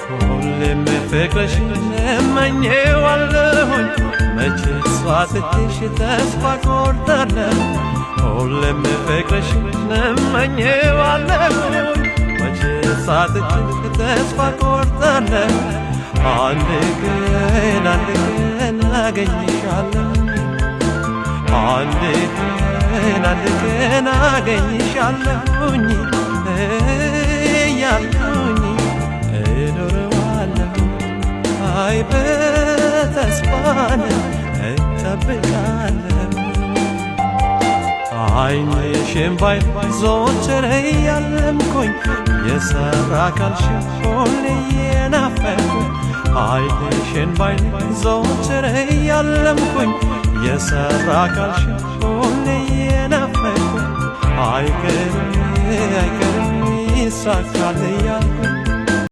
ሁሌም ፍቅርሽን እመኘዋለሁኝ፣ መቼ ሳትችሽ ተስፋ ቆርጣለሁ። ሁሌም ፍቅርሽን እመኘዋለሁኝ፣ መቼ ሳትችሽ ተስፋ ቆርጣለሁ። አንድ ቀን አንድ ቀን አገኝሻለሁ፣ አንድ ቀን አንድ ቀን አገኝሻለሁኝ እያልኩኝ እኖረዋለሁ። አይ በተስፋን እጠብቃለሁ። ዓይንሽን ባይ ዘወትር እያለምኩኝ፣ የሰራ አካልሽን ሁሌ እየናፈቅኩኝ፣ ዓይንሽን ባይ ዘወትር እያለምኩኝ፣ የሰራ አካልሽን ሁሌ እየናፈቅኩኝ፣ አይቀርም አይቀርም ይሳካል እያልኩኝ።